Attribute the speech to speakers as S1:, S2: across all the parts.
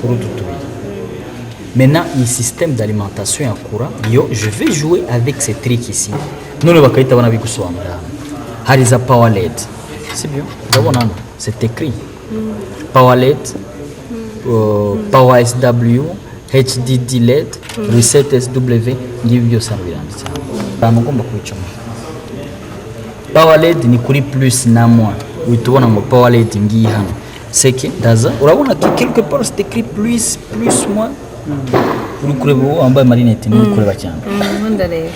S1: Kuri utu tubiri. Maintenant, iyi système d'alimentation ya courant yo, je vais jouer avec ces trucs ici. None bakahita banabigusobanurira hano. Hari za power LED, sibyo? Urabona hano c'est écrit power LED, power SW, HDD LED, reset SW. Ngibi byose hano biranditse hano, ahantu ugomba kubicomeka. Power LED ni kuri plus na moins. Uhita ubona ngo power LED ngiyi hano seke. Ndaza, urabona ko quelque part c'est écrit plus, plus, moins. Uri kureba, uwo wambaye amarinete ni uri kureba cyane.
S2: Ndareba.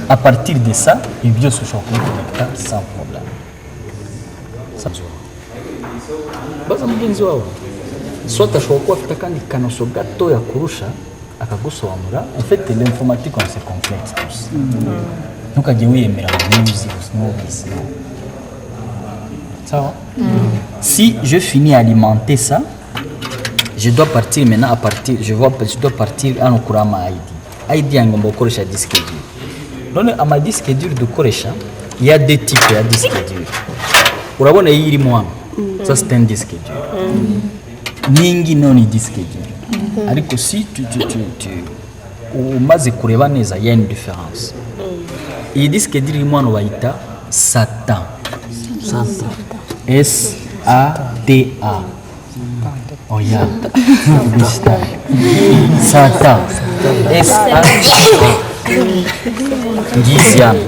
S1: À partir de ça, ibi byose ushobora kubiconnecta sans problème. Baza mugenzi wawe, soit ashobora kuba afite akandi kanoso gatoya kurusha, akagusobanura. En fait, l'informatique, on se complète tous. Ntukajye wiyemera ngo niba uzi gusa, niba ubizi. No. Sawa. Si je finis alimenter ça, je dois partir maintenant à partir, je vois, je dois partir hano kuri ama ID. ID yanjye ngomba gukoresha disque dur. None ama disque dur dukoresha, il y a deux types ya disque dur. Urabona iyi irimo hano, ça c'est un disque dur. N'ingi no ni disque dur, ariko si tu umaze kureba neza, il y a une différence. Iyi disque dur irimo hano bayita SATA, S A T A. Oya, SATA, S A T A. Ngizi hano.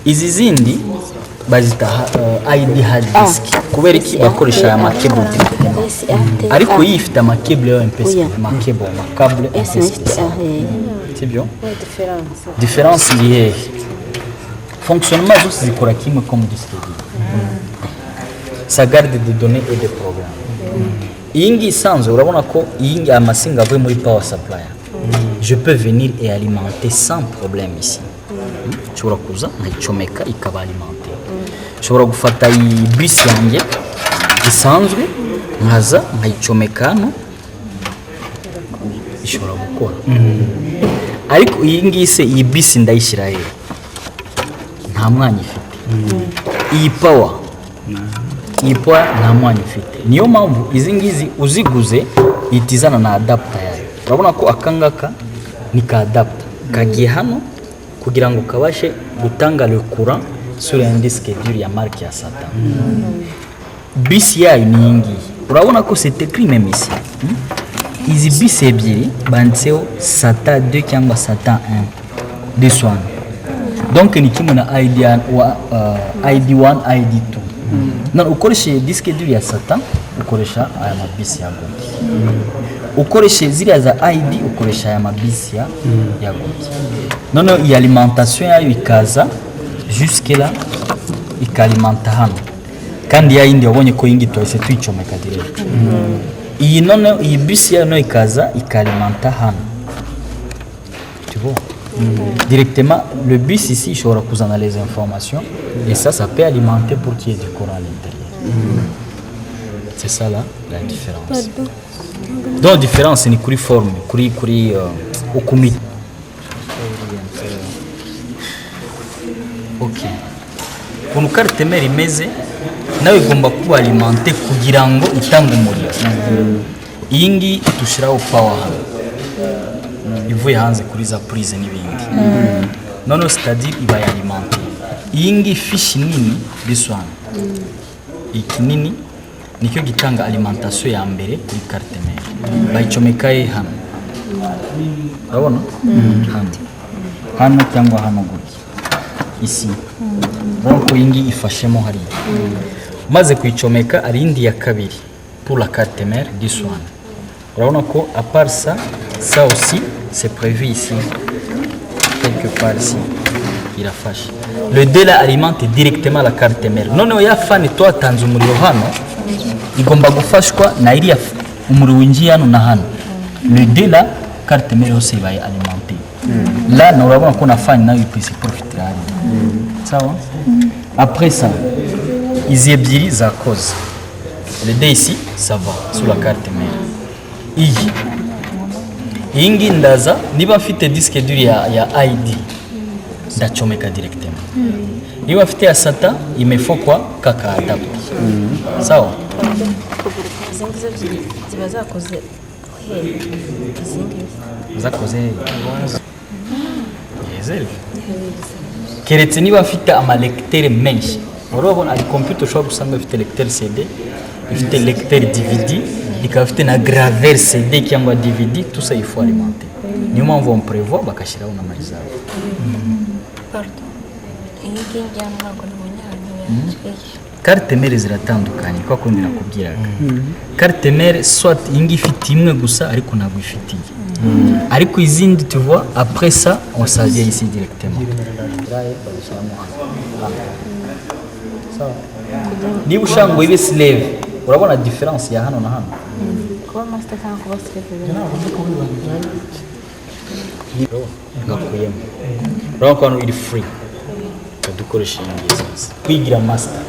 S1: Izi zindi bazita ID hard disk. Kubera iki bakoresha aya ma cable directement? Ariko iyi ifite ama cable yo MP, ama cable, ama câble un peu spécial, sibyo? Différence iri hehe? Fonctionnement zose zikora kimwe comme disque dur, ça garde des données et des programmes. Iyi ngiyi isanzwe, urabona ko iyi ngiyi amasinga avuye muri power supply, je peux venir et alimenter sans problème ici. Nshobora kuza nkayicomeka, ikaba alimentée. Nshobora gufata iyi bus yanjye isanzwe, nkaza nkayicomeka hano, ishobora gukora. Ariko iyi ngiyi se, iyi bus ndayishyira hehe? Nta mwanya ifite. Iyi power nta mwanya ifite. Niyo mpamvu izi ngizi uziguze ihita izana na adapter yayo. Urabona ko aka ngaka ni ka adapter kagiye hano kugira ngo kabashe gutanga le courant sur un disque dur ya marque ya SATA. Bus yayo ni iyi ngiyi. Urabona ko c'est écrit même ici. Izi bus ebyiri banditseho SATA 2 cyangwa SATA 1, this one. Donc ni kimwe na ID, ID1, ID2. None ukoresheje disque dur ya SATA, ukoresha aya mabisi ya gutya. Ukoresheje ziriya za ID, ukoresha aya mabisi ya gutya. Noneho iyi alimentation yayo ikaza jusque là, ikalimenta hano. Kandi ya yindi wabonye ko iyi ngiyi twahise tuyicomeka direct. Iyi noneho, iyi bus yayo nayo ikaza ikalimenta hano, tu vois, directement le bus ici ishobora kuzana les informations et ça peut alimenter pour qu'il y ait du courant à l'intérieur. C'est ça là la différence. Donc différence ni kuri forme, kuri ukumi. Ok, ukuntu carte mère imeze nawe igomba kuba alimentée kugira ngo itange umuriro. Iyi ngiyi dushyiraho power hano ivuye hanze kuri za prise n'ibindi. Noneho c'est-à-dire iba alimentée. Iyi ngiyi fiche nini, this one, iki nini nicyo gitanga alimentation ya mbere kuri carte mère. Bayicomeka he? Hano, urabona hano, hano cyangwa hano gutya isi. Urabona ko iyi ngiyi ifashemo hariya. Maze kuyicomeka, hari indi ya kabiri pour la carte mère, this one. Urabona ko à part ça, ça aussi c'est prévu ici, quelque part ici irafashe. Le D là alimente directement la carte mère. Noneho ya fan twatanze umuriro hano igomba gufashwa na iriya umuriro winjiye hano na hano. Le D là, carte mère yose ibaye alimentée là. Na urabona ko na fan nayo ipisi profitira hariya. Sawa. Après ça, izi ebyiri zakoze le D ici, ça va sur la carte mère. Iyi ngiyi ndaza, niba mfite disque dur ya ID, ndacomeka directement. Niba mfite ya SATA, il me faut quoi? Kaka adapter. Sawa.
S2: Izi ngizi ebyiri ziba zakoze he, izi ngizi?
S1: Zakoze réserve, keretse niba afite ama lecteur menshi. Urabona ari computer ushobora gusanga ifite lecteur CD, ifite lecteur DVD, ikaba ifite na graveur CD cyangwa DVD. Tout ça, il faut alimenter. Niyo mpamvu on prévoit bagashyiraho n'ama réserve.
S2: Pardon, iyi ngiyi hano ntabwo nabonye ahantu yanditswe.
S1: Carte mère ziratandukanye, kwa kundi nakubwiraga. Carte mère, soit iyi ngiyi ifite imwe gusa, ariko ntabwo ifite iyi, ariko izindi, tu vois, après ça on ça vient ici directement, babishyiramo hano. Hano niba ushaka ngo ibe slave, urabona différence ya hano na hano.
S2: Kuba master cyangwa kuba slave?
S3: Ntabwo ndi kubibona.
S1: Ngakuyemo, urabona ko hano iri free. Dukoresha iyi ngiyi zose. Kwigira master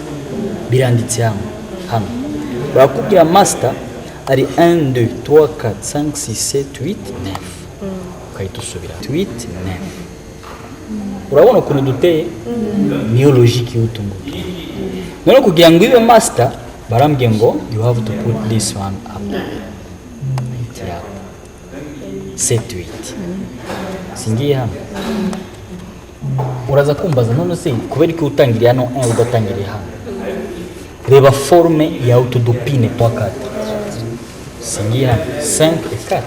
S1: biranditse hano. Hano barakubwira master ari 1, 2, 3, 4, 5, 6, 7, 8, 9, ukahita usubira 8, 9. Urabona ukuntu duteye? Niyo logique y'utu ngutu. Noneho kugira ngo ibe master, barambwiye ngo you have to put this one up, up 7, 8. Singiye hano, uraza kumbaza: none se kubera ko utangiriye hano 1, udatangiriye hano? Reba forme ya utu dupine 3, 4. Singiye hano 5 et 4,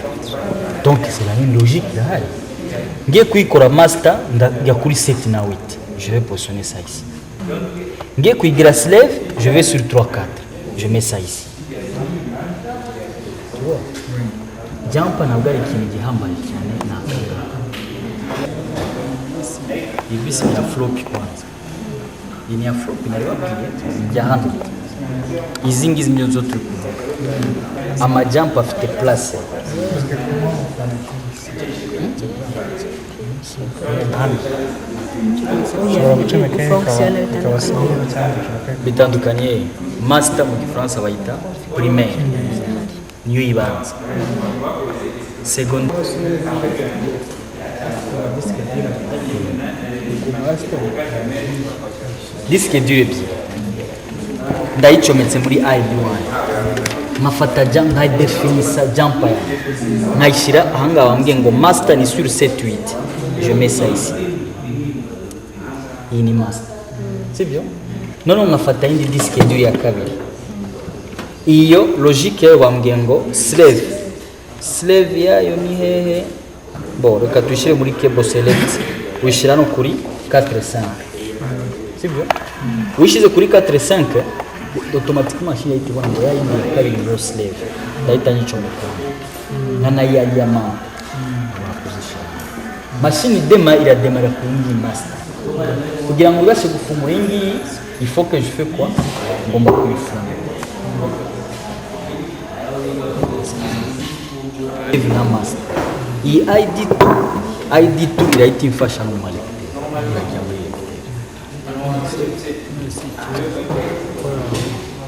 S1: donc c'est la même logique irahari. Ngiye kuyikora master, ndajya kuri 7 na 8, je vais positionner ça ici. Ngiye kuyigira slave, je vais sur 3, 4, je mets ça ici. Tu vois, jumper ntabwo ari ikintu gihambaye cyane, ni akangaka. Iyi bisi ni ya floppy kwanza, iyi ni ya floppy nari babwiye ijya hano. Izi ngizi nizo zo turi kuvuga. Ama jumper afite place.
S3: Hano ushobora gucomeka ikaba
S2: Fonctionne.
S3: Ikaba slave cyangwa ikaba
S1: Bitandukanye. Master mu Gifaransa bayita primaire, niyo yibanza, seconde.
S3: Disque dur ku master.
S1: Disque dur ebyiri ndayicometse muri ID1, nkafata nkadefinisa jumper yanjye, nkayishyira ahangaha. Bambwiye ngo master ni sur 7, 8, je mets ça ici. Iyi ni master, sibyo? Noneho nkafata indi disque dur ya kabiri. Iyo logique yayo bambwiye ngo slave. Slave yayo ni hehe? Bo reka tuyishyire muri cable select. Uyishyira no kuri 4, 5, sibyo? Wishyize kuri 4, 5, automatiquement machine yahita ibona ngo yayindi ya kabiri niyo slave, ndahita nyicomeka nkanayiyama kuzishyira. Machine dema irademara ku yindi master. Kugira ngo ibashe gufungura iyi ngiyi, il faut que je fais quoi? Ngomba kuyifungura na master. Iyi ID2, ID2 irahita imfasha no mu lecteur, irajya muri lecteur.
S3: None ikibazo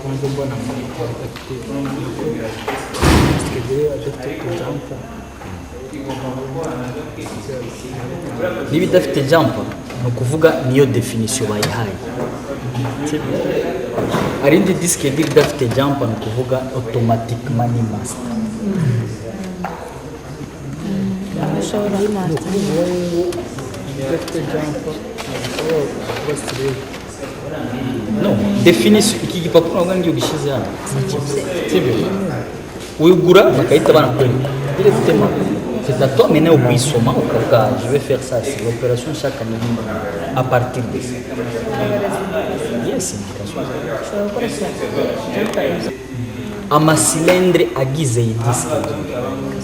S3: banza mbona muri adafite disque dur, adafite utujumper.
S1: Niba idafite jumper, ni ukuvuga niyo définition bayihaye. Hari indi disque dur idafite jumper, ni ukuvuga automatiquement ni master.
S2: Ushobora
S3: Ni ukuvuga ngo idafite jumper ntabwo ishobora kuba slave?
S1: No définition, iki gipapuro ntabwo ngiye ugishyize hano, sibyo? Uyigura bakahita banakwereka directement. C'est à toi maintenant kuyisoma, ukavuga: je vais faire ça, c'est l'opération chaque année à partir de ça. Yes, indication.
S2: Ushobora gukoresha jumper ebyiri.
S1: Ama cylindre agize iyi disque,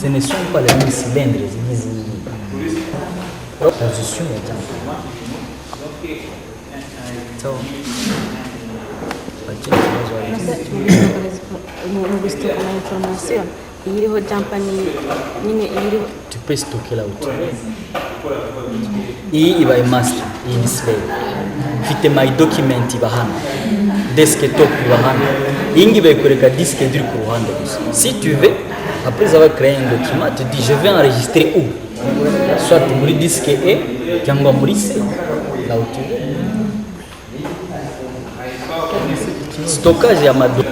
S1: ce ne sont pas les mêmes cylindres zigize iyi position ya jumper. So bakiri ikibazo hari?
S2: Mu gusitoka na information, iyi iriho jumper ni nyine iyi iriho.
S1: Tu peux stocker là où tu veux. Iyi ibaye master, iyi ni slave. Mfite my document iba hano, desktop iba hano. Iyi ngiyi bayikwereka disque dur ku ruhande gusa. Si tu veux, après avoir créé un document, tu dis: je vais enregistrer où? Soit muri disque E cyangwa muri C, là où tu veux. Stockage ya mado.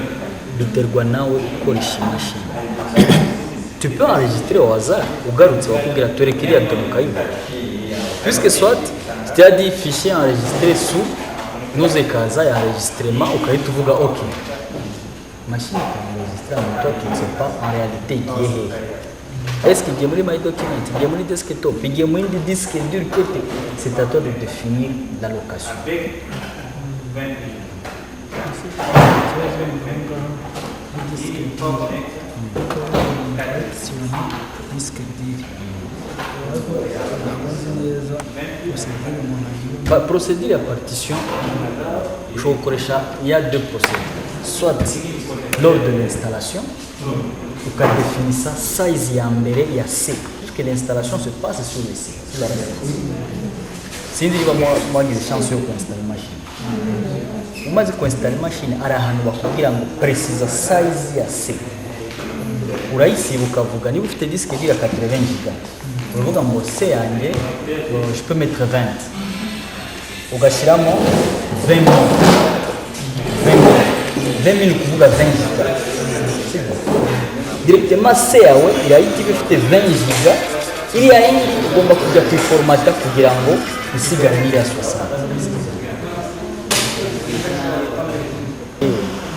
S1: Biterwa nawe ukoresha imashini. Tu peux enregistrer au hasard, ugarutse bakubwira tureke iriya dore ukayibura, puisque soit tu t'as dit fichier enregistré sous nuze ikaza ya enregistrement, ukahita uvuga ok, machine ikaenregistra, mais toi tu ne sais pas en réalité igiye hehe. Est-ce igiye muri my document, igiye muri desktop, igiye muri indi disque dur kete? C'est à toi de définir la location.
S3: Ikibazo ni aho ngaho kuri disque dur, kuko partition disque dur, ariko ntabwo nzi neza procédure umuntu agira.
S1: Ba, procédure ya partition ushobora gukoresha, il y a deux procédures: soit lors de l'installation, ukadefinisa size ya mbere ya C, puisque l'installation se passe sur le C, sur la référence. Sinzi niba mwagize chance yo kuinstalla imashini. Umaze kuinstalla imashini, ari ahantu bakubwira ngo précisa size ya C, urayisiba, ukavuga niba ufite disque dur ya 80 giga, uravuga ngo C yanjye, je peux mettre 20, ugashyiramo 20 mille, 20 mille, 20 mille, kuvuga 20 giga. Sibyo? Directement C yawe irahita iba ifite 20 giga. Iriya yindi ugomba kujya kuyiformata kugira ngo isigare n'iriya 60,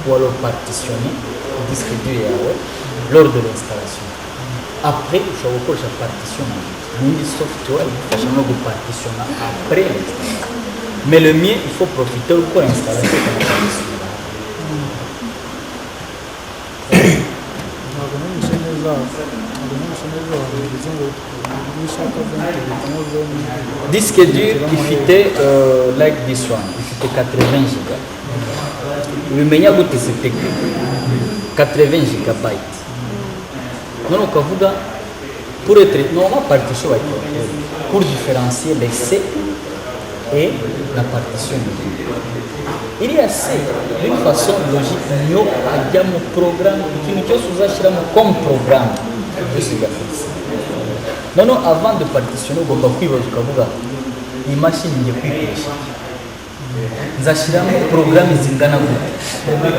S1: ou alors partitionner disque dur yawe lors de l'installation. Après ushobora gukoresha partition n'indi software igufasha no gupartitiona après l'installation, mais le mieux, il faut profiter gukora installation ukanapartitiona.
S3: Ntabwo numvise neza, wabivuze ngo iyo ushaka 20 uhitamo 20.
S1: Disque dur ifite like this one ifite 80 giga. Ubimenya gute? C'est écrit 80 gigabytes. None ukavuga pour être normalement partition bayikora pour différencier les C et la partition. Iriya C, d'une façon logique, niyo ajyamo programme, ikintu cyose uzashyiramo comme programme byose bigakora. Noneho avant de partitionner, ugomba kwibaza ukavuga: iyi mashini ngiye kuyikoresha iki? Nzashyiramo porogaramu zingana gute?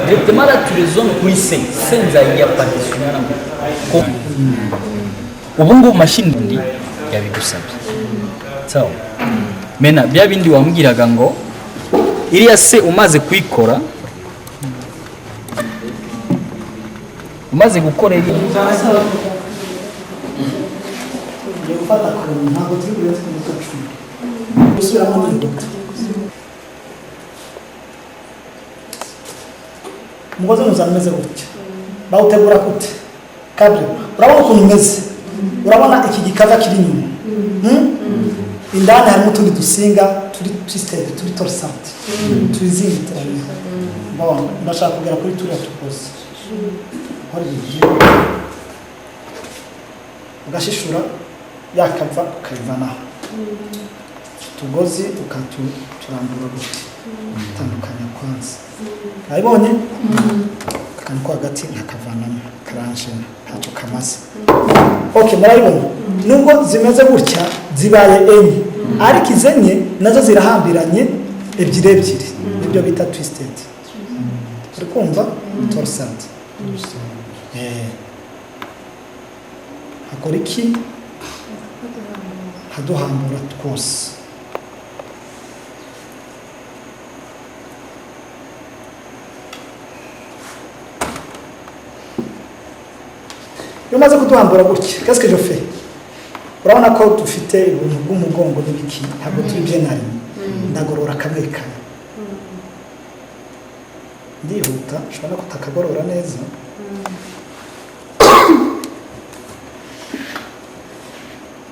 S1: Directement là tu raisonnes kuri C. C nzayiya partition ingana gute? Ubu ngubu mashini ndi yabigusabye, sawa. Mena bya bindi wambwiraga ngo iriya C umaze kuyikora, umaze gukora iriya.
S4: Tugiye gufata kure, ntabwo turi burenze ku minota 10 gusubiramo nihuta. Umugozi muzana umeze gutya, bawutegura gute? Câble, urabona ukuntu umeze, urabona iki gikava kiri inyuma? Hmm? Indani harimo utundi dusinga turi twisted, turi torsante, tuyizingitiranye. Bon, ndashaka kugera kuri turiya tugozi. Nkora ibintu byinshi, ugashishura yakava, ukayivanaho utugozi, ukaturambura gutya, utandukanya kwanza. Nabibonye akantu ko hagati nkakavanamo, karanjena, ntacyo kamaze. Ok, murabibona, nubwo zimeze gutya zibaye enye, ariko izi enye nazo zirahambiranye ebyiri ebyiri, nibyo bita twisted. Uri kumva torsade? Hakora iki? Haduhambura twose. Iyo umaze kuduhambura gutya, qu'est-ce que je fais? Urabona ko dufite ubuntu bw'umugongo n'ibiki, ntabwo turi bien aligné. Ndagorora kamwe kamwe, ndihuta, ushobora no kutakagorora neza.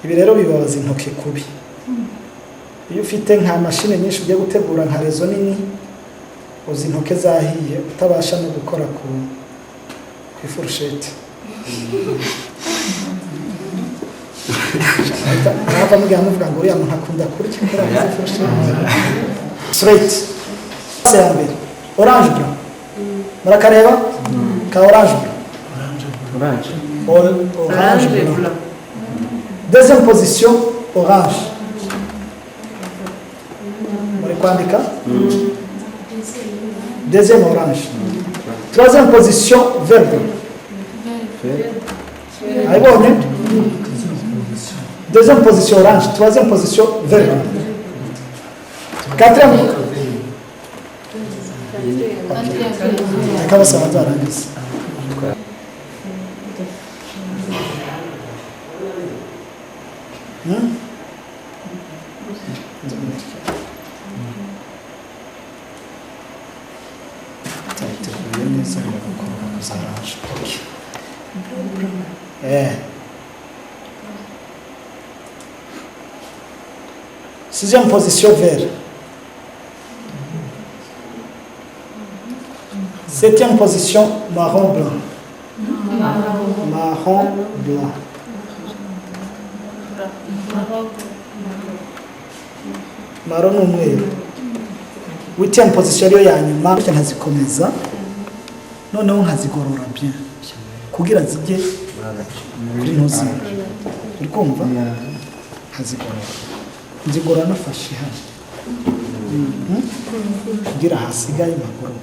S4: Ibi rero bibabaza intoki kubi. Iyo ufite nka mashini nyinshi ugiye gutegura, nka réseau nini, uzi intoki zahiye, utabasha no gukora ku ifurusheti. Mwava mugira muvuga ngo uriya muntu akunda kurya kubera avuze ifurusheti. Straight ya mbere, orange blanc, murakareba ka orange blanc.
S5: Orange.
S4: Orange blanc. Deuxième position, orange. Muri kwandika? Deuxième orange. Troisième position, vert blanc. Ayibonye? Deuxième position, orange. Troisième position, vert blanc. Quatrième, reka bose babanze barangize. Hmm? Tabiteguye neza, biragukunda kuzaranje. Okay. Sixième position, vert. Septième position, marron blanc. Marron blanc. Marron ni umweru. Huitième position, ariyo ya nyuma, gutya nkazikomeza, noneho nkazigorora bien kugira zijye kuri ntuzi. Uri kumva? Nkazigorora, nzigorora nafashe hano, kugira hasigaye mpagorore.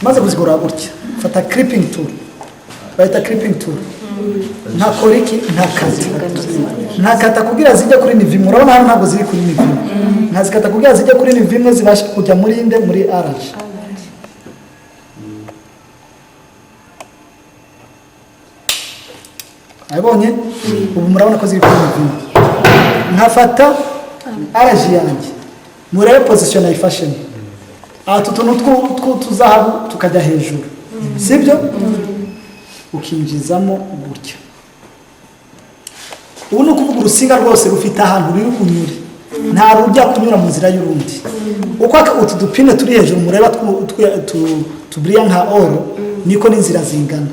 S4: Maze kuzigorora gutya, fata crimping tool, bayita crimping tool, ntakora iki? Ntakata, ntakata kugira zijye kuri niveau imwe. Urabona hano ntabwo ziri kuri niveau imwe. Nkazikata kugira zijye kuri niveau imwe, zibashe kujya muri inde? Muri araje. Abonye? Ubu murabona ko ziri kuri niveau imwe. Nkafata araji yanjye, murebe position nayifashemo. Aha utu tuntu tw'utuzahabu tukajya hejuru, sibyo? Ukinjizamo gutya. Ubu ni ukuvuga urusinga rwose rufite ahantu ruri bunyure, nta rujya kunyura mu nzira y'urundi. Uko utu dupine turi hejuru mureba tuburiya nka oro, niko n'inzira zingana.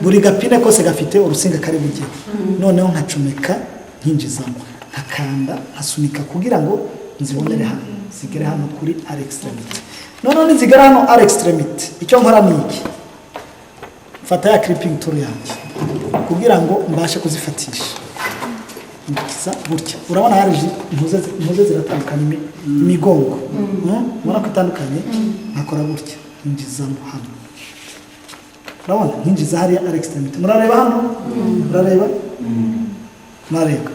S4: Buri gapine kose gafite urusinga kari bugeho. Noneho nkacomeka, nkinjizamo, nkakanda, nkasunika kugira ngo nzibonere hano, zigere hano kuri à l'extrémité. Noneho nizigera hano à l'extrémité, icyo nkora ni iki? Mfata ya crimping tool yanjye kugira ngo mbashe kuzifatisha, ngiza gutya. Urabona hari impuze ziratandukanye, imigongo. Ubona ko itandukanye. Nkakora gutya, nkinjizamo hano. Urabona nkinjiza hariya à l'extrémité. Murareba hano? Murareba? Murareba?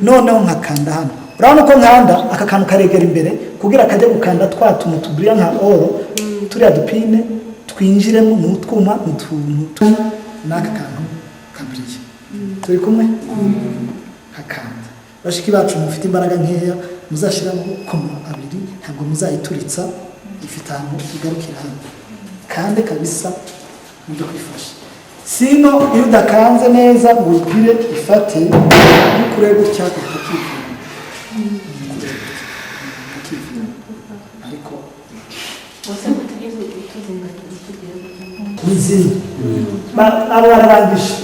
S4: Noneho nkakanda hano. Urabona ko nkanda, aka kantu karegera imbere kugira kajye gukanda twa tuntu tuburiya nka oro, turiya dupine twinjiremo ni utwuma, ni utuntu n'aka kantu kaburiye. Turi kumwe? Nkakanda. Bashiki bacu mufite imbaraga nkeya, muzashyiramo koma abiri, ntabwo muzayituritsa. Ifite ahantu igarukira hano. Kande kabisa mujye kwifasha. Sino iyo udakanze neza ngo uyigire ifate, nukure gutya gahita kivuna. Nukure gutya kakivuna. Ariko
S2: Gusa tugeze tuzingagiza tugiye gutya.
S4: Ni zimwe. Abo bararangije.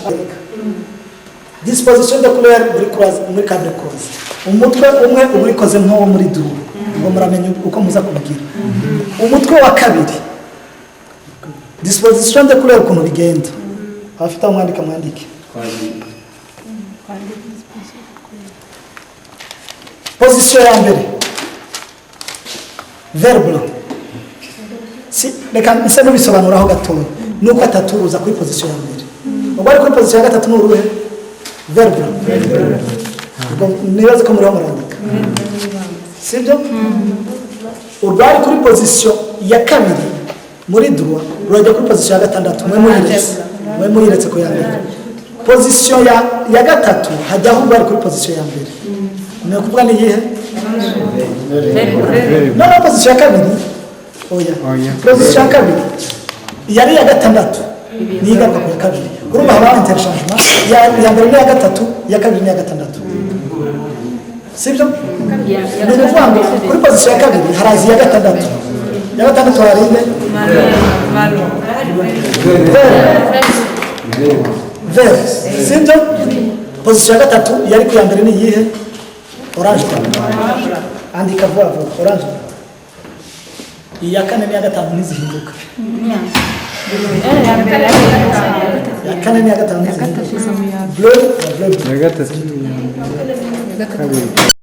S4: Disposition de couleur muri croise, muri câble croisé, umutwe umwe uba urikoze nk'uwo muri droit, ngo muramenye uko muza kubigira. Umutwe wa kabiri, disposition de couleur, ukuntu bigenda, abafite aho mwandika mwandike.
S2: Twandike disposition.
S4: Position ya mbere, vert blanc. Si reka nse n'ubisobanuraho gatoya. Nuko atatu uza kuri position ya mbere, ubwo ari kuri position ya gatatu ni uruhe? Vert blanc. Ubwo nibaze ko muriho murandika, sibyo? Urwari kuri position ya kabiri muri droit rurajya kuri position ya gatandatu. Mwe muyiretse ku ya mbere. Position ya gatatu hajyaho urwari kuri position ya mbere. Ni ukuvuga ni iyihe? Noneho position ya kabiri, oya.
S5: Oya.
S4: Position ya kabiri yari iya gatandatu, niyo igaruka ku ya kabiri. Urumva habaho interchangement: iya mbere n'iya gatatu, iya kabiri n'iya gatandatu, sibyo? Ni ukuvuga ngo kuri position ya kabiri haraza iya gatandatu. Iya gatandatu hari inde? Vert, vert, sibyo? Position ya gatatu yari ku ya mbere ni iyihe? Orange. Andika vuba vuba, orange. Iya kane n'iya gatanu ntizihinduka. Iya kane n'iya gatanu ntizihinduka. Bleu na bleu.
S5: Ya gatatu, kabiri.